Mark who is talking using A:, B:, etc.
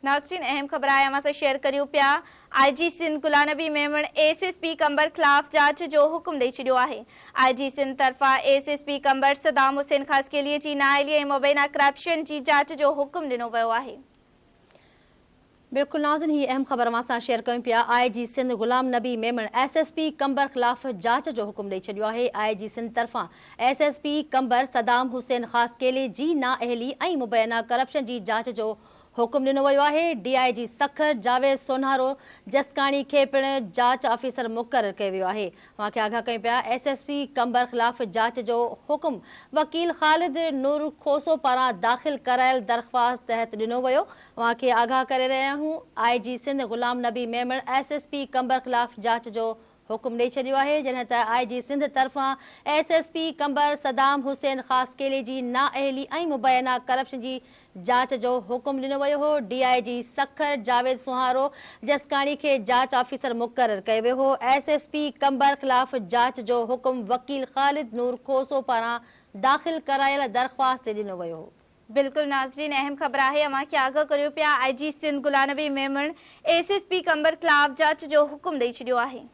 A: ناظرين اهم خبر آهي اوهان سان شيئر ڪريون پيا I G Sindh Ghulam Nabi Memon S S P Qambar خلاف جاچ جو حڪم ڏئي ڇڏيو آهي. آء جي سنڌ طرفان S S P Qambar Saddam Hussain Khaskheli جي نااهلي ۽ مبينا ڪرپشن جي جاچ جو حڪم ڏنو ويو آهي.
B: بلڪل ناظرين هي اهم خبر اوهان سان شيئر ڪيون پيا I G Sindh Ghulam Nabi Memon S S P Qambar خلاف جاچ جو حڪم ڏئي ڇڏيو آهي. آء جي سنڌ طرفان S S P Qambar Saddam Hussain Khaskheli جي نااهلي ۽ مبينا ڪرپشن جي جاچ جو حڪم ڏنو ويو آهي، ڊي I جي سکر جاويد سونهارو جسڪاڻي کي پڻ جاچ آفيسر مقرر ڪيو ويو آهي. اوهان کي آگاهه ڪيون پيا ايس ايس پي قمبر خلاف جاچ جو حڪم وڪيل خالد نور کوسو پاران داخل ڪرايل درخواست تحت ڏنو ويو. اوهان کي آگاهه ڪري رهيا آهيون I G Sindh Ghulam Nabi Memon S S P Qambar خلاف جاچ جو حڪم ڏئي ڇڏيو آهي، جڏهن ته آء جي سنڌ طرفان S S P Qambar Saddam Hussain Khaskheli جي نااهلي ۽ مبينا ڪرپشن جي جاچ جو حڪم ڏنو ويو هو، ڊي I جي سکر جاويد سونهارو جسڪاڻي کي جاچ آفيسر مقرر ڪيو ويو هو، ايس ايس پي قمبر خلاف جاچ جو حڪم وڪيل خالد نور کوسو پاران داخل ڪرايل درخواست تي ڏنو ويو هو.
A: بلڪل ناظرين اهم خبر آهي اوهان کي آگاهه ڪريون پيا I G Sindh Ghulam Nabi Memon S S P Qambar خلاف جاچ جو حڪم ڏئي ڇڏيو آهي.